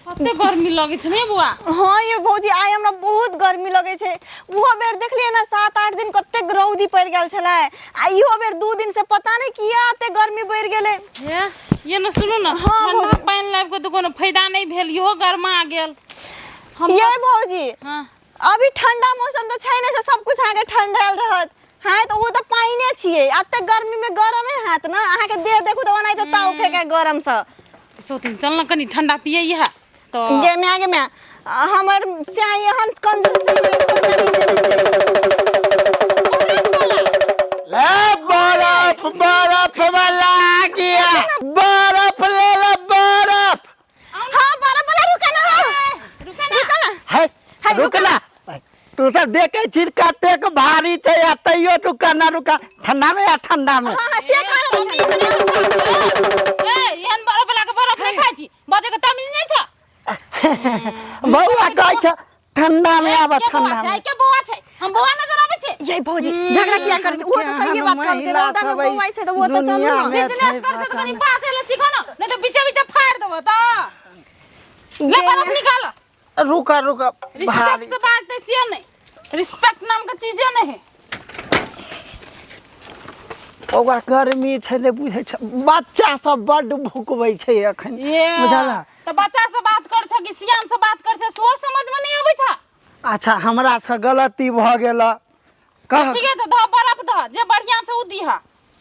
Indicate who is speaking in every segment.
Speaker 1: कते गर्मी लगै छै ने बौआ?
Speaker 2: हाँ ये भौजी, आइ हमरा बहुत गर्मी लगै छै। ओहो बेर देखलियै ने 7-8 दिन कतेक रौदी पड़ि गेल छलै, आ इहो बेर 2 दिन से पता नहि किया एते गर्मी बढ़ि गेलै।
Speaker 1: हे ये ने सुनू ने।
Speaker 2: हाँ,
Speaker 1: ठंडा
Speaker 2: भौजी।
Speaker 1: पानि लाबि कऽ तऽ कोनो फायदा नहि भेल, इहो गरमा गेल। हम
Speaker 2: ये भौजी,
Speaker 1: हाँ।
Speaker 2: अभी ठंडा मौसम तऽ छै ने, से सब कुछ अहाँके ठंडायल रहत। हाँ, तऽ ओ तऽ पानिए छियै, एते गर्मी में गरमे हैत ने। अहाँके देह देखू तऽ ओनाहिते ताव फेंके गरम से।
Speaker 1: सोतिन चल ना, कनी ठंडा पिए है तो।
Speaker 2: गे म्या, गे म्या, हमर स्याही एहन कंजूस छै ने, एको रुपया नहि देने छै।
Speaker 3: ले बरफ, बरफ वाला आ गया, बरफ ले ले बरफ।
Speaker 2: हाँ, बरफ वाला, रुका ना, हाँ।
Speaker 1: रुका ना।
Speaker 2: रुका ना।
Speaker 3: है।
Speaker 2: है,
Speaker 3: रुक ना। तू सब देखे छी कतेक भारी छै, आ तैयो तू कना रुका ठंडा में, आ ठंडा में।
Speaker 2: हाँ हाँ, से खाना तो
Speaker 1: तमीज नहि छौ। ए, एहन बरफ वाला के बरफ नहि खाइ छी, बजै के तमीज नहि छौ।
Speaker 3: बौआ कहै छ ठंडा में आब।
Speaker 1: के बौआ
Speaker 3: ठंडा
Speaker 1: छै
Speaker 3: में।
Speaker 1: के बौआ छै? हम बौआ नजर आबै छै?
Speaker 2: ये भौजी, झगड़ा किया करै छै? ओ तऽ सही बात कहलकै,
Speaker 3: महिला
Speaker 2: रौदा में
Speaker 3: सब एहि
Speaker 2: बौआइ छै तऽ ओ तऽ चलू
Speaker 3: दुनिया
Speaker 2: ने।
Speaker 3: में
Speaker 1: बिजनेस
Speaker 3: छै
Speaker 1: कर छै तऽ
Speaker 3: पता
Speaker 1: कनी
Speaker 3: नहि।
Speaker 1: बात ले सीखो ने, नहि तऽ बीचे बीचे फाड़ देबो तऽ। ले बरफ निकाल।
Speaker 3: रुका रुका,
Speaker 1: रिस्पेक्ट
Speaker 3: भारी
Speaker 1: से बाजते से नहीं, रिस्पेक्ट नाम के चीजे नहीं है।
Speaker 3: बौआ, गर्मी छै ने, बुझै छै, बच्चा सब बड्ड भुकबै छै एखन।
Speaker 1: ये
Speaker 3: बुझल?
Speaker 1: तऽ बच्चा से बात कर छ कि सियान से बात कर छ, सेहो समझ में नहीं आबै छ।
Speaker 3: अच्छा, हमरा से गलती भऽ गेल, कह।
Speaker 1: ठीक है, तऽ धऽ बरफ धऽ, जे बढ़िया छै ओ दीह।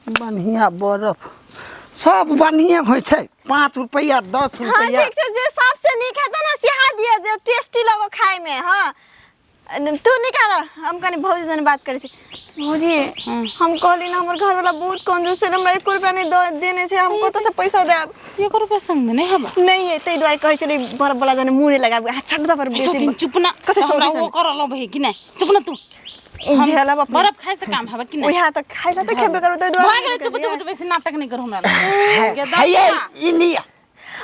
Speaker 3: बढ़िया बरफ सब बढ़िए होइ छै, 5 रुपैआ, 10
Speaker 2: हाँ।
Speaker 3: रुपैआ।
Speaker 2: ठीक छै, जे सबसे नीक हेतै ने सेहा दिअ, जे टेस्टी लगो खाय में। हाँ, तू निकाल, हम कनी भौजी जन बात करै छी। भौजी, हम कहली ने हमर घरवाला बहुत कंजूस छै, हमरा एको रुपया नहि दऽ देने छै, हम कतऽ से पैसा देब?
Speaker 1: एको रुपया संग में नहीं हबा?
Speaker 2: नहीं है, ताहि दुआरे कहै छली बरफ वाला जने मुँह नहि लगाबी, अहाँ छट दऽ पर बेसी।
Speaker 1: दिन चुप ना।
Speaker 2: कथी?
Speaker 1: तऽ हमरा
Speaker 2: सौदी
Speaker 1: ओ करल अबै कि नहि? चुप ना तू।
Speaker 2: झेलब अपने।
Speaker 1: बरफ खाय से काम हबा कि नहीं?
Speaker 2: उएह तऽ खाइ लए तऽ खेबे करबै, ताहि दुआरे
Speaker 1: भऽ गेलै, चुप
Speaker 2: कहलियै।
Speaker 1: चुप, बेसी नाटक नहि करू हमरा लग।
Speaker 3: हे ये, ई लिअ।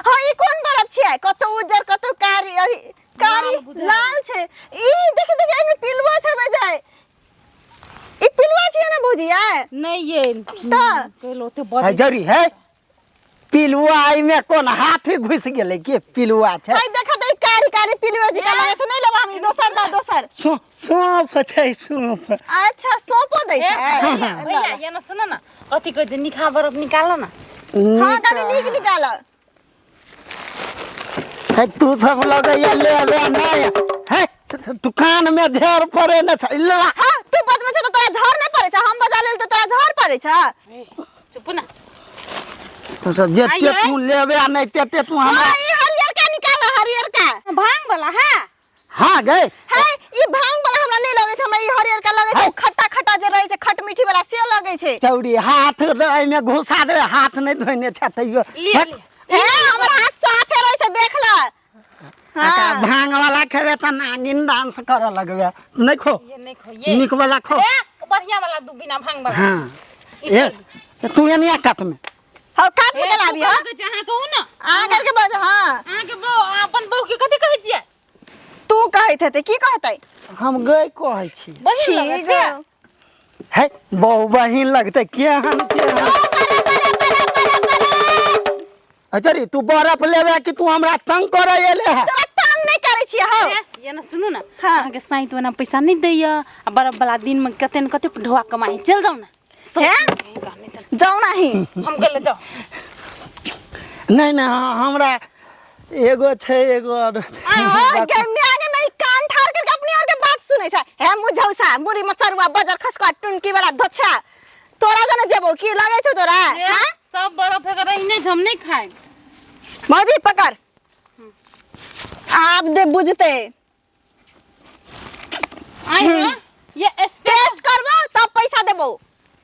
Speaker 2: हाँ, ई कोन बरफ छियै? कतौ उज्जर, कतौ कारी, अथी कारी।
Speaker 1: लाल बुझाइ।
Speaker 2: लाल छै ई। देखि देखि, एहिमे पिलुआ छै बजाय। ई पिलुआ छियै ने भौजी यै?
Speaker 1: नहीं ये
Speaker 2: तऽ
Speaker 1: कहलो ओते
Speaker 3: है
Speaker 1: बजै।
Speaker 3: जरी है पिलुआ, एहिमे कोन हाथी घुसि गेलै के पिलुआ छै?
Speaker 2: है, देखा तऽ, ई कारी कारी पिलुआ जकाँ लागै छै। नहि लेब हम ई, दोसर दा, दोसर।
Speaker 3: सौंफ छै, सौंफ।
Speaker 2: अच्छा, सौंपो दै
Speaker 1: ए,
Speaker 2: छै।
Speaker 1: भैया भैया, ये ना सुन ना, कथी कहै छै, निखा बरफ निकाल ना।
Speaker 2: हाँ, कनि नीक निकाल।
Speaker 3: है, तू सब लगैया लेबे नहि है, दुकान में झेर पड़े ने छै ला।
Speaker 2: हाँ, तू बजबै छै तऽ तोरा झर नहि पड़ै छै? हम बजा लेल तऽ तोरा झर पड़ै छै?
Speaker 1: ए, चुप ना।
Speaker 3: तू सब जते
Speaker 1: आइए।
Speaker 3: तू लेबे आ नहि तेते तू हमरा।
Speaker 2: हाँ, ई हरियर का निकाल, हरियर का।
Speaker 1: भांग वाला है।
Speaker 3: हाँ गए।
Speaker 2: है, ई भांग वाला हमरा नहि लगै छै, हमरा ई हरियर का लगै छै।
Speaker 3: है।
Speaker 2: ओ खट्टा खट्टा जे रहै छै, खट मीठी वाला से लगै छै।
Speaker 3: चौड़ी, हाथ एहिमे घुसा दे, हाथ नहि धोने छै तैयो।
Speaker 1: लिए।
Speaker 3: हट।
Speaker 1: लिए।
Speaker 2: हे, हमर हाथ साफे रहै छै, देख ल।
Speaker 3: काका,
Speaker 2: हाँ।
Speaker 3: भांग वाला खेबे तऽ नागिन डांस करऽ लगबे, नहि खो।
Speaker 1: ये नहीं खो ये।
Speaker 3: नीक वाला खो।
Speaker 1: ए, बढ़िया वाला दू, बिना भांग वाला।
Speaker 3: हाँ।
Speaker 1: ई
Speaker 3: ए, तू एनिया कात में।
Speaker 2: हाँ, काट
Speaker 1: ए,
Speaker 2: के लाबी।
Speaker 1: तू
Speaker 2: हाँ।
Speaker 1: कहै छै, अहाँ कहू ने।
Speaker 2: अहाँ करके बज, हाँ।
Speaker 1: अहाँके बहू अपन बहू के कथी कहै छियै?
Speaker 2: तू कहैत हेतै, की कहतै?
Speaker 3: हम गए कहै छी।
Speaker 1: बहिन लगै
Speaker 2: छी
Speaker 1: छै।
Speaker 2: गो।
Speaker 3: है, बहु बहिन लगतै केहन केहन।
Speaker 2: ओ, बड़ा, बड़ा, बड़ा, बड़ा, बड़ा।
Speaker 3: अच्छा रे, तू बरफ लेबे कि तू हमरा तंग करे एले है?
Speaker 2: तोरा तंग नहि करै छियै हौ।
Speaker 1: ए, ये ना सुनू ना।
Speaker 2: हाँ।
Speaker 1: अहाँके साइत वाला पैसा नहीं दैया, आ बरफ वाला दिन में कते न कते ढोआ कमाई, चल जाउ ना।
Speaker 2: हे?
Speaker 1: नहीं तऽ
Speaker 2: जाउ नाही।
Speaker 1: हम गेले, जाउ।
Speaker 3: नहि नहि, हमरा एगो छै, एगो और।
Speaker 1: आय हो।
Speaker 2: ओ, गे म्या गे म्या, ई कान ठार करके अपने आर के बात सुनै छै। हे मुझौसा, मुरी मचरुआ, बजर खसका, टुनकी वाला धोछा, तोरा जने जेबो की लगै छौ तोरा?
Speaker 1: ए,
Speaker 2: हाँ?
Speaker 1: सब बरफ एकर रहिने छै, हम नहीं खाएब।
Speaker 2: मौजी, पकड़, आब दे बुझते।
Speaker 1: आइ हो, ये स्पेशल।
Speaker 2: टेस्ट करबो तब पैसा देबो,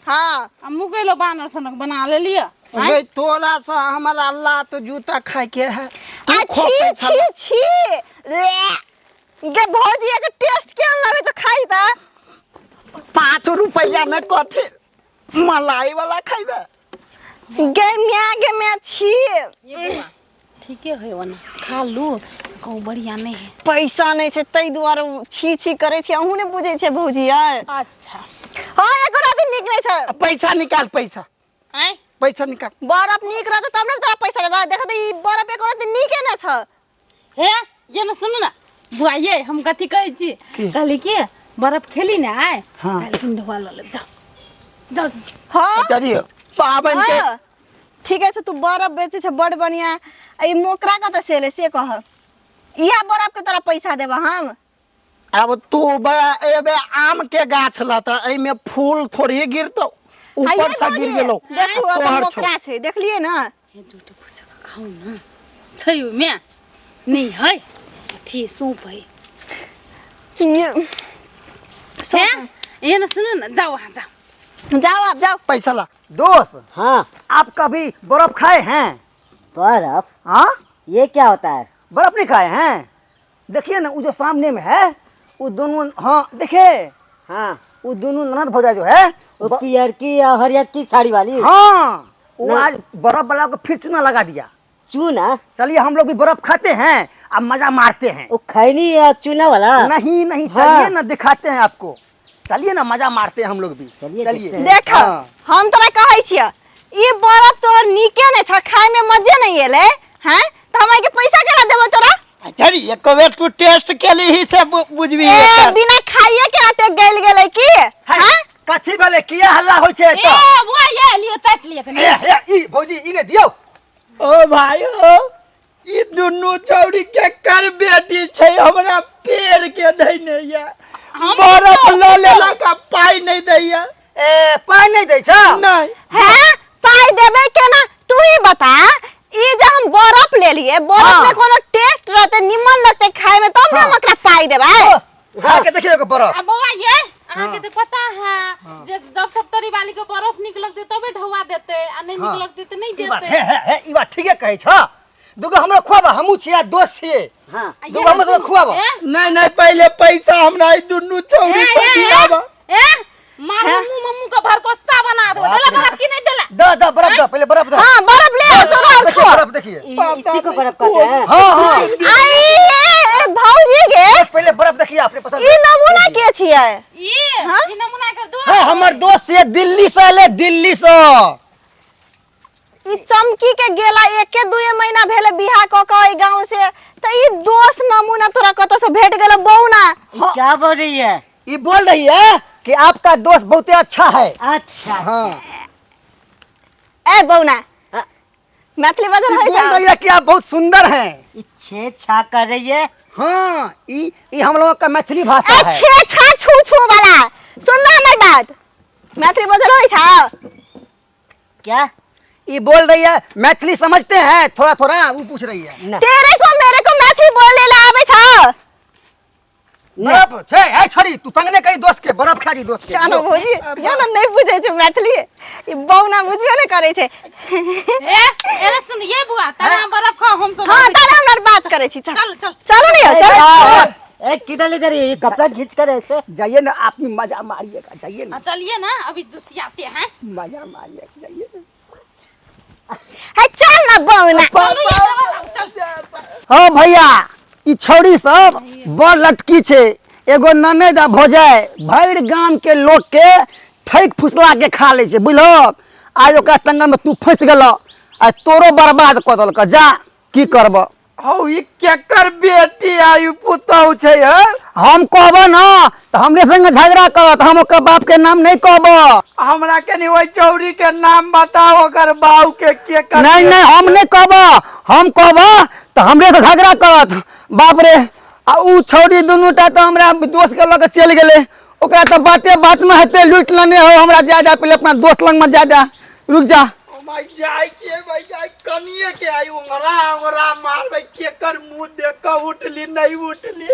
Speaker 2: हाँ।
Speaker 1: हमहूँ कहलो बानर सनक बना लेलियै। आँय?
Speaker 3: गई, तोरा से हमरा लात जूता खाय के है। तू
Speaker 2: आ
Speaker 3: खो
Speaker 2: छी।
Speaker 3: पैसा।
Speaker 2: छी छी, रे गे भौजी, एकर टेस्ट केहन लगै छौ? खाइ त।
Speaker 3: 5 रुपैआ में कथी मलाई वाला खैबे?
Speaker 2: गे म्या गे म्या, छी।
Speaker 1: ये बौआ, ठीके है, ओना खा लू, कहू बढ़िया नहीं है।
Speaker 2: पैसा नहि छै ताहि दुआरे छी छी करै छी, अहूँ नहि बुझै छियै भौजी यै।
Speaker 1: अच्छा।
Speaker 2: हाँ, एको राति नीक नहि छै।
Speaker 3: पैसा निकाल, पैसा।
Speaker 1: आँय?
Speaker 3: पैसा निकाल।
Speaker 2: बरफ नीक रहतै तब ने तोरा पैसा देबै। देख तऽ, ई बरफ एको राति नीके नहि छै।
Speaker 1: हे ये न सुनू ना बुआ ये हम कथी कहै छी कहली कि बर्फ खेली ने आइ।
Speaker 3: हाँ।
Speaker 1: काल्हि तुम ढोआ लऽ लेब, जाउ जाउ।
Speaker 2: हाँ।
Speaker 3: चलियो पाबनि के।
Speaker 2: हाँ, ठीके छै, तू बरफ बेचै छै बड़ बढ़िया। आ ई मोकरा कतऽ से एलै से कह। इएह बरफ के तोरा पैसा देबऽ हम?
Speaker 3: अब तू बड़ा एबे आम के गाछ लता, एहिमे फूल थोड़ी गिरतौ, ऊपर से गिर गेलौ।
Speaker 2: देखू अब
Speaker 3: तोहर छौ।
Speaker 2: मोकरा छै, देखलियै ना?
Speaker 1: हे झूठ फूस के खाउ ना, छै ओहिमे नहि है अथी सौंप है।
Speaker 2: ये
Speaker 1: हे ये न सुनू ना, जाओ अहाँ जाओ।
Speaker 2: जाओ आप जाओ।
Speaker 3: पैसा ला।
Speaker 4: दोस्त।
Speaker 5: हाँ।
Speaker 4: आप कभी बर्फ खाए हैं?
Speaker 5: बर्फ?
Speaker 4: हाँ।
Speaker 5: ये क्या होता है?
Speaker 4: बर्फ नहीं खाए हैं? देखिए ना, वो जो सामने में है वो दोनों, हाँ देखे।
Speaker 5: हाँ।
Speaker 4: वो दोनों ननद भौजा जो है
Speaker 5: वो पियर की और हरियर की साड़ी वाली।
Speaker 4: हाँ, वो
Speaker 5: ना।
Speaker 4: आज बर्फ वाला को फिर चूना लगा दिया।
Speaker 5: चूना?
Speaker 4: चलिए हम लोग भी बर्फ खाते हैं अब मजा मारते हैं।
Speaker 5: वो खैनी या चूना वाला?
Speaker 4: नहीं नहीं।
Speaker 5: हाँ।
Speaker 4: चलिए ना, दिखाते हैं आपको, चलिए ना, मजा मारते हैं हम लोग भी।
Speaker 5: चलिए,
Speaker 4: चलिए।
Speaker 5: देखते हैं।
Speaker 2: देख।
Speaker 4: हाँ।
Speaker 2: हम तोरा कहै छियै ई बरफ तोर नीके नहि छ, खाय में मजे नहीं एलै हैं, त हम के पैसा केना देबो तोरा?
Speaker 3: चलिए एको बेर तू टेस्ट केली ही से बुझबी।
Speaker 2: ए
Speaker 3: एकर।
Speaker 2: बिना खाइए के अते गल गेलै की?
Speaker 4: है,
Speaker 2: हैं?
Speaker 4: कथी भेलै, किया हल्ला होइ छै
Speaker 1: ए
Speaker 4: एतऽ?
Speaker 1: बुआ ये लियो चाट लियो कनी।
Speaker 4: ए, हे, ई भौजी ई ने दियौ।
Speaker 3: ओ भाई ओ, ई दुनू छौड़ी के कर बेटी छै, हमरा पेड़ के धैने या
Speaker 1: हम
Speaker 3: बरफ
Speaker 1: दियौ,
Speaker 3: लऽ
Speaker 1: दियौ।
Speaker 3: लेला का पाइ नहि दैया।
Speaker 4: ए पाइ नहि दै छ?
Speaker 3: नहि।
Speaker 2: हैं, पाइ देबै केना तू ही बता। ई जे हम बरफ लेलिए, बरफ
Speaker 4: हाँ।
Speaker 2: में कोनो टेस्ट रहते, निमन लगते खाय में, तब ने हम
Speaker 4: हाँ।
Speaker 2: ओकरा पाइ देबै।
Speaker 4: दोस्त, खा के देखियौ एगो बरफ।
Speaker 1: आ बौआ ये अहाँ के तऽ पता है जे जब सप्तरी वाली के बरफ निक लगतै तबे ढौआ देतै आ नहि
Speaker 4: हाँ।
Speaker 1: निक लगतै तऽ नहि
Speaker 4: ई बात
Speaker 1: देतै।
Speaker 4: हे हे हे, ई बात ठीके कहै छ। दूगो हमरो खुआबा, हमहूँ छियै दोस्त छियै।
Speaker 5: हाँ।
Speaker 1: आ ये
Speaker 4: दूगो हमरो सबके खुआबा।
Speaker 1: ए,
Speaker 3: नहि नहि, पहिले पैसा हमरा ई दुनू छौड़ी
Speaker 1: ए,
Speaker 3: पर
Speaker 1: ए,
Speaker 3: दियाबा।
Speaker 1: ए मारू मुंह मम्मू के भरकोस्सा बना दो।
Speaker 4: बाप
Speaker 1: देला
Speaker 4: रे।
Speaker 1: बरफ की नहीं देला?
Speaker 4: द द बरफ द, पहिले बरफ द।
Speaker 2: हाँ बरफ ले आओ तोरा और
Speaker 4: देखिए
Speaker 2: खो।
Speaker 4: बरफ देखिए।
Speaker 5: इसी को बर्फ कहते हैं।
Speaker 4: हाँ हाँ।
Speaker 2: आई ए, ए, भौजी गे।
Speaker 4: दोस्त, पहिले बरफ देखिए अपने पसंद।
Speaker 2: ई नमूना के छियै?
Speaker 1: ई
Speaker 2: हाँ?
Speaker 1: ई नमूना कर दो।
Speaker 4: हाँ, हमर दोस्त से दिल्ली से एले, दिल्ली से।
Speaker 2: ई चमकी के गेला एके दुए महीना भेले बियाह क के एहि गांव से, त ई दोस्त नमूना तोरा कतौ से भेट गेल बौना?
Speaker 5: ये क्या बोल रही है?
Speaker 4: ये बोल रही है कि आपका दोस्त बहुत अच्छा है।
Speaker 5: अच्छा।
Speaker 4: हाँ।
Speaker 2: ए बौना,
Speaker 5: हाँ।
Speaker 2: मैथिली बजल
Speaker 4: ये
Speaker 2: होइ
Speaker 4: बोल
Speaker 2: छै?
Speaker 4: रही है कि आप बहुत सुंदर हैं।
Speaker 5: ये छे छा कर रही है।
Speaker 4: हाँ, ई ई हम लोगों का मैथिली भाषा
Speaker 2: ए
Speaker 4: है।
Speaker 2: छे छा छू छू वाला सुन ना हमर बात, मैथिली बजल होइ छै?
Speaker 5: क्या
Speaker 4: ये बोल रही है मैथिली समझते हैं थोड़ा थोड़ा, वो पूछ रही है।
Speaker 5: ना।
Speaker 2: तेरे को मेरे को मैथिली बोले ला आबै छ?
Speaker 4: बर्फ छै ए छोड़ी, तू तंग नहीं करी दोस्त के, बर्फ खा जी दोस्त के।
Speaker 2: कानो भौजी यो न नहीं बुझै छै मैथिली, ई बौना बुझबे ने करै छै।
Speaker 1: ए एने सुन ये बुआ, तारा बरफ खाओ हम सब।
Speaker 2: हाँ तारा हमरा बात करै छी, चल।
Speaker 1: चल चल।
Speaker 2: चलू ने यौ, चलू।
Speaker 4: बस।
Speaker 5: ए किधर ले जा रही है ये कपड़ा खींच कर ऐसे?
Speaker 4: जाइए ना आप भी मजा मारिएगा, जाइए ना।
Speaker 1: हाँ, चलिए ना अभी जुतियाते हैं।
Speaker 4: मजा मारिएगा, जाइए ना।
Speaker 2: है चल ना बौना।
Speaker 1: चलो ये चल चल।
Speaker 4: हाँ भैया, ई छौड़ी सब बड़ लटकी छै। एगो ननद आ भौजाइ भरि गाम के लोक के ठकि फुसला के खा लै छै, बुझलहक? आइ ओकरा चंगल में तू फंसि गेलह, आइ तोरो बर्बाद कऽ देलकऽ। जा की करबह?
Speaker 3: हौ ई केकर बेटी आ ई पुतहु छै? हँ?
Speaker 4: हम कहबह न तऽ हमरे संगे झगड़ा करत, हम ओकर बाप के नाम नहि कहबह।
Speaker 3: हमरा कनि ओहि चौरी के नाम बताओ, ओकर बाऊ के केकर।
Speaker 4: नहीं नहीं, हम नहीं कहबह, हम कहबह तऽ हमरे से झगड़ा करत। बाप रे, आ उ छौड़ी दुनू टा तऽ हमरा दोस्त के लऽ के चलि गेलै, ओकरा तऽ बाते बात में हेतै लूटि लेने हो। हमरा जा जा, पहिले अपना दोस्त लग में जा जा, रुक जा।
Speaker 3: ओ my जाइ छियै भाइ, जाइ कनिये के आइ ओंगरा ओंगरा मारबै, केकर मुँह देख कऽ उठली नहि उठली।